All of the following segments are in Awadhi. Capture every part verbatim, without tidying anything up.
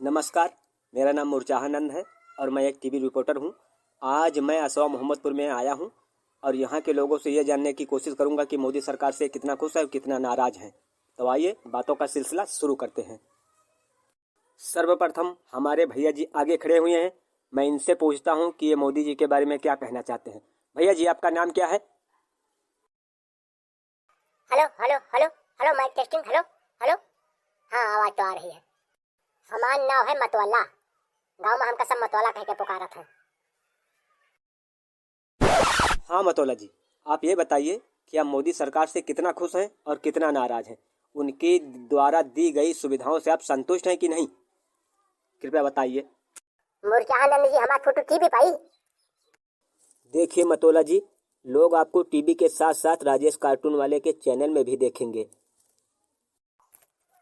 नमस्कार, मेरा नाम मुरचाहानंद है और मैं एक टीवी रिपोर्टर हूँ। आज मैं असवा मोहम्मदपुर में आया हूँ और यहाँ के लोगों से ये जानने की कोशिश करूँगा कि मोदी सरकार से कितना खुश है और कितना नाराज हैं। तो आइए, बातों का सिलसिला शुरू करते हैं। सर्वप्रथम हमारे भैया जी आगे खड़े हुए हैं, मैं इनसे पूछता हूँ कि ये मोदी जी के बारे में क्या कहना चाहते हैं। भैया जी, आपका नाम क्या है? Hello, hello, hello, hello, mike testing, hello, hello. हाँ, आवाज तो आ रही है। हमार नाव है मतवाला। गाँव में हमका सब मतवाला कह के पुकारत है। हाँ मतवाला जी, आप ये बताइए कि आप मोदी सरकार से कितना खुश हैं और कितना नाराज हैं? उनके द्वारा दी गई सुविधाओं से आप संतुष्ट हैं कि नहीं? कृपया बताइए। मुरचाहानंद जी, हमार फोटो टीवी पाई। देखिए मतोला जी, लोग आपको टीवी के साथ साथ राजेश कार्टून वाले के चैनल में भी देखेंगे।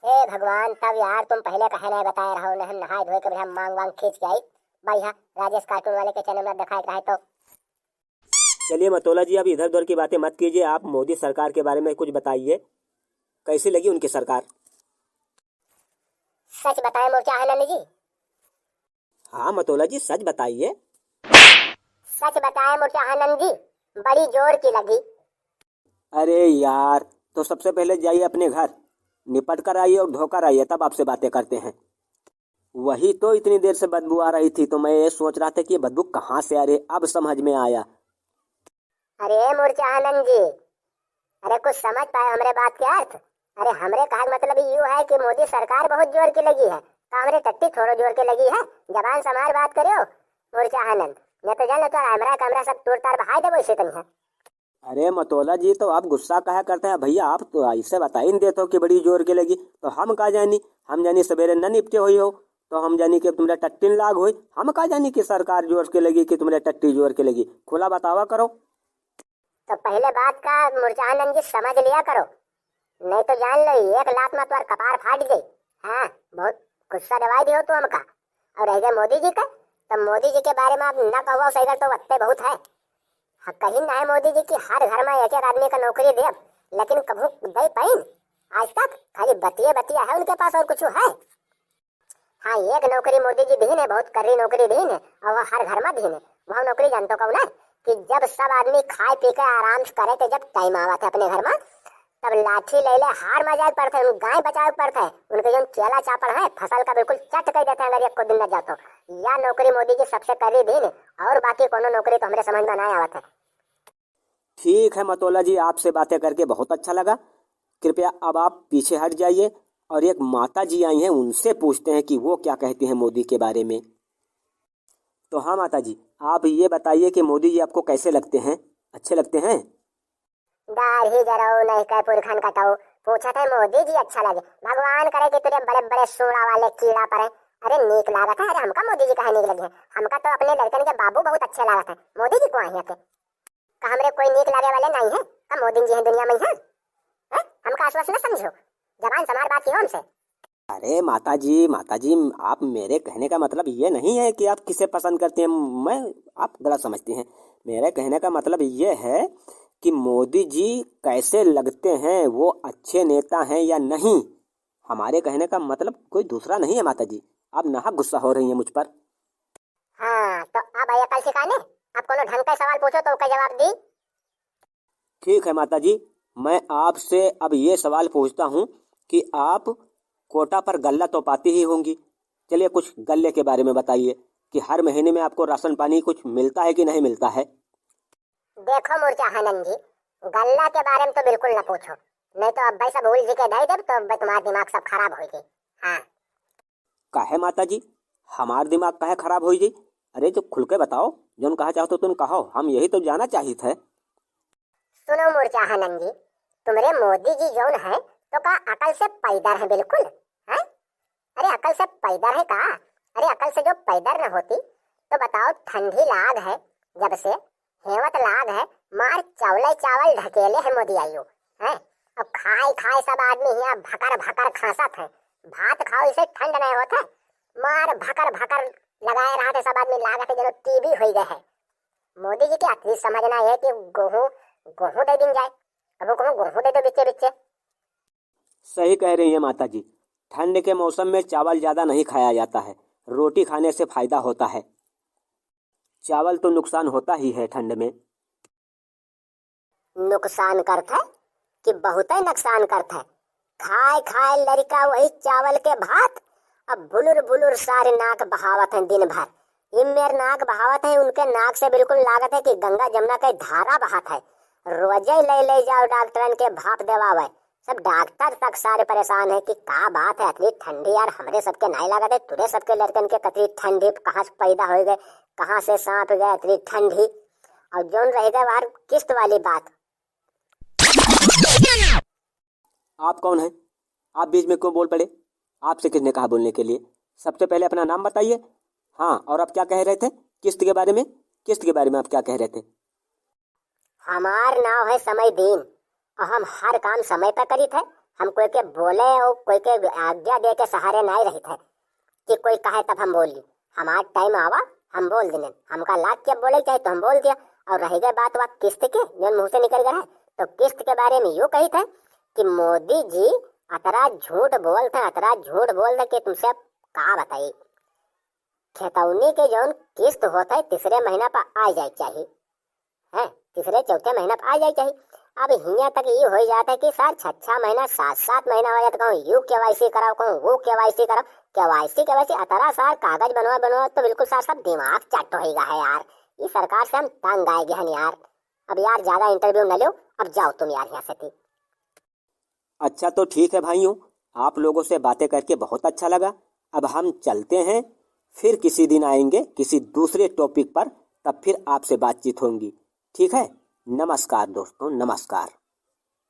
ए भगवान, तब यार तुम पहले कहे नहीं बताए रहो, नहीं हम नहाए धोए के बढ़िया मांग वांग खींच के आई। बढ़िया राजेश कार्टून वाले के चैनल में दिखाए रहे तो। चलिए मतोला जी, अब इधर उधर की बातें मत कीजिए, आप मोदी सरकार के बारे में कुछ बताइए, कैसी लगी उनकी सरकार? सच बताए मुरचाहानंद जी? हाँ मतोला जी, सच बताइए। सच बताए मुरचाहानंद जी, बड़ी जोर की लगी। अरे यार, तो सबसे पहले जाइए अपने घर, निपट कर आइए और धोकर आइए, तब आपसे बातें करते हैं। वही तो इतनी देर से बदबू आ रही थी, तो मैं ये सोच रहा था कि ये बदबू कहाँ से आ रही है, अब समझ में आया। अरे मुरचाहानंद जी, अरे कुछ समझ पाए हमरे बात के अर्थ? अरे हमरे कहे के मतलब यू है कि मोदी सरकार बहुत जोर की लगी है, तो हमरे टट्टी थोड़ो जोर की लगी है। जबान संभार बात करियो मुरचाहानंद, नहीं तो जान लो तो हमरा कमरा सब तोड़ तार बहाई देबो इसे तनिया। अरे मतोला जी, तो आप गुस्सा काहे करते हैं भैया? आप तो ऐसे बता ही नहीं देते हो कि बड़ी जोर की लगी, तो हम का जानी? हम जानी सवेरे न निपटे हुई हो, तो हम जानी कि तुम्हारे टट्टी न लाग हुई। हम का जानी कि सरकार जोर के लगी कि तुम्हारे टट्टी जोर के लगी? खुला बतावा करो। तो पहले बात का मुरचाहानंद जी समझ लिया करो, नहीं तो जान लो एक लात में तुम्हार कपार फाट जाई। हाँ, बहुत गुस्सा दिवाई दियो तू हमका। और रह गए मोदी जी का, तो मोदी जी के बारे में आप ना कहो सही तो वत्ते बहुत है। हाँ, कहीं ना है मोदी जी कि हर घर में एक एक आदमी का नौकरी देब, लेकिन कभू दे पाइन? आज तक खाली बतिये बतिया है उनके पास और कुछ है? हाँ, एक नौकरी मोदी जी दीन है, बहुत कर्री नौकरी दीन है, और वो हर घर में दीन है। वह नौकरी जानतो कौन है? कि जब सब आदमी खाए पी के आराम से करे, तो जब टाइम आवत है अपने घर में, तब लाठी ले ले हार में जाए पड़ते हैं, गाय बचावे पड़ते हैं, उनके जौन चेला चापड़ है, फसल का बिल्कुल चट कर देते हैं, अगर एक को दिन न जातो। या नौकरी मोदी जी सबसे कर्री दीन है, और बाकी कोनो नौकरी तो हमरे समझ में ना आवत है। ठीक है मतोला जी, आपसे बातें करके बहुत अच्छा लगा। कृपया अब आप पीछे हट जाइए और एक माता जी आई हैं, उनसे पूछते हैं कि वो क्या कहती हैं मोदी के बारे में। तो हाँ माता जी, आप ये बताइए कि मोदी जी आपको कैसे लगते हैं, अच्छे लगते हैं? दाढ़ी जराऊ नहीं कै पुरखन कटाऊ, पूछत है मोदी जी अच्छा लगे। भगवान करे कि तुरे बड़े बड़े सूड़ा वाले कीड़ा पड़े। अरे नीक लागत है, अरे हमका मोदी जी काहे नीक लगे हैं? हमका तो अपने लड़कन के बाबू बहुत अच्छे लागत है। मोदी जी को आई हैं? का हमरे कोई नीक लागे वाले नहीं है? का मोदी जी हैं दुनिया में हैं? हैं? हमका आश्वास न समझो, जबान संभार बात कियो हमसे। अरे माता जी, माता जी, आप, मेरे कहने का मतलब ये नहीं है कि आप किसे पसंद करते हैं, मैं, आप गलत समझते हैं। मेरे कहने का मतलब ये है कि मोदी जी कैसे लगते हैं, वो अच्छे नेता हैं या नहीं, हमारे कहने का मतलब कोई दूसरा नहीं है माता जी। आप नाहक गुस्सा हो रही हैं मुझ पर। हाँ, तो अब अकल सिखाने, अब कोनो ढंग का सवाल पूछो तो ओका जवाब दी। ठीक है माता जी, मैं आपसे अब ये सवाल पूछता हूँ कि आप कोटा पर गल्ला तो पाती ही होंगी। चलिए, कुछ गल्ले के बारे में बताइए कि हर महीने में आपको राशन पानी कुछ मिलता है कि नहीं मिलता है? देखो मुरचाहानंद जी, गल्ला के बारे में तो बिल्कुल ना पूछो, नहीं तो अब सब भूल जी के दे देब तो अब तुम्हारा दिमाग सब खराब हो जाए। हाँ। काहे माता जी, हमार दिमाग काहे खराब होई जी? अरे जो खुल के बताओ, जोन कहा चाहतो तुम कहो, हम यही तो जानना चाहित है। सुनो मुरचाहानंद जी, तुमरे मोदी जी जोन है तो का अकल से पैदर है बिल्कुल, हैं? अरे अकल से पैदर है का? अरे अकल से जो पैदर न होती तो बताओ, ठंडी लाग है जब से, हेवत लाग है, मार चावले चावल ढकेले है मोदी आयु, हैं? अब खाए खाए सब आदमी हियाँ भकर भकर खांसत है, भात खाओ इसे ठंड नहीं होत है, मार भकर भकर लगाए रहत है सब आदमी, लागत है जनो टीबी होई गए है। मोदी जी के अतरी समझना है कि गेहूँ, गेहूँ दे दिन जाए, अब वो कहूँ गेहूँ दे दो बिच्चे बिच्चे। सही कह रही हैं माता जी, ठंड के मौसम में चावल ज़्यादा नहीं खाया जाता है, रोटी खाने से फायदा होता है। चावल तो नुकसान होता ही है ठंड में। नुकसान करत है कि बहुतै नुकसान करत है। खाए खाए लड़िका वही चावल के भात, अब बुलुर बुलुर सारे नाक बहावत हैं दिन भर। इमेर नाक बहावत हैं, उनके नाक से बिल्कुल लागत है कि गंगा जमुना के धारा बहत है। रोजै ले ले जाओ डॉक्टरन के भाप देवावै, सब डॉक्टर तक सारे परेशान है कि का बात है, अतरी ठंडी यार, हमरे सबके नाई लागत है, तुरे सबके लड़कन के कतरी ठंडी, कहाँ से पैदा होइ गए, कहाँ से सांप गए, अतरी ठंडी। और जौन रह गए बाहर किस्त वाली बात। आप कौन हैं? आप बीच में क्यों बोल पड़े? आपसे किसने कहा बोलने के लिए? सबसे पहले अपना नाम बताइए। हाँ, और आप क्या कह रहे थे किस्त के बारे में? किस्त के बारे में आप क्या कह रहे थे? हमार नाव है समय दीन, और हम हर काम समय पर करित है। हम कोई के बोले और कोई के आज्ञा दे के सहारे नाई रहित है कि कोई कहे तब हम बोली। हमार टाइम आवा, हम बोल देने। हमका लाग के बोले चाहे तो हम बोल दिया। और रह गए बात वा किस्त के, जौन मुँह से निकल गए है, तो किस्त के बारे में यूँ कहित है कि मोदी जी अतरा झूठ बोलत है, अतरा झूठ बोलत है कि तुमसे अब का बताई। खेतौनी के जौन किस्त होत है, तीसरे महीना पर आ जाए के चाही, हैं, तीसरे चौथे महीना पर आ जाए के चाही। अब हियाँ तक ई होइ जात है कि सर, छः छः महीना, सात सात महीना हो जात, कहूँ यू KYC कराओ, कहूँ वो KYC कराओ, KYC, KYC, अतरा सार कागज बनवा बनवा तो बिल्कुल सार सब दिमाग चट होइ गा है यार। ई सरकार से हम तंग आए गए हैं यार। अब यार, ज़्यादा इंटरव्यू न लो, अब जाओ तुम यार यहाँ से थी। अच्छा तो ठीक है भाइयों, आप लोगों से बातें करके बहुत अच्छा लगा। अब हम चलते हैं, फिर किसी दिन आएंगे किसी दूसरे टॉपिक पर, तब फिर आपसे बातचीत होंगी। ठीक है, नमस्कार दोस्तों, नमस्कार।